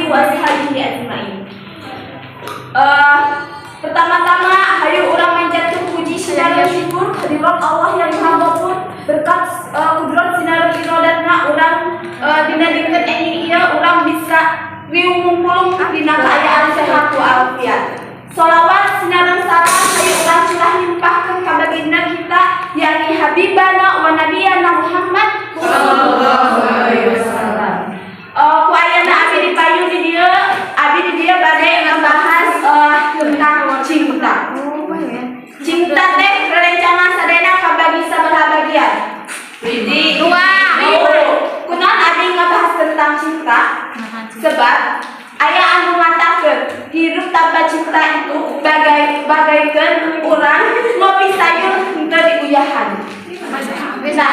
Wa ashabihi ajmain. Pertama-tama hayu urang manjatkeun puji sinareng syukur kehadirat Allah yang Maha Ghafur, berkat kudrat sinareng irodatna urang dina dinten enjing ieu urang bisa riung mungpulung dina kaayaan sehat walafiat. Salawat sinareng salam hayu urang curah limpahkeun ka baginda kita, yakni Habibana wa Nabiyana Muhammad sallallahu alaihi wasallam. Ku ayana abi di payun di dieu, abi di dieu bade ngebahas tentang cinta. Cinta teh rerencangan sadayana kabagi sabaraha bagian? Hiji. Dua. Kunaon abi ngebahas tentang cinta? Sebab aya anu ngatakeun hidup tanpa cinta itu bagaikan urang ngopi sayur henteu diuyahan. Nah,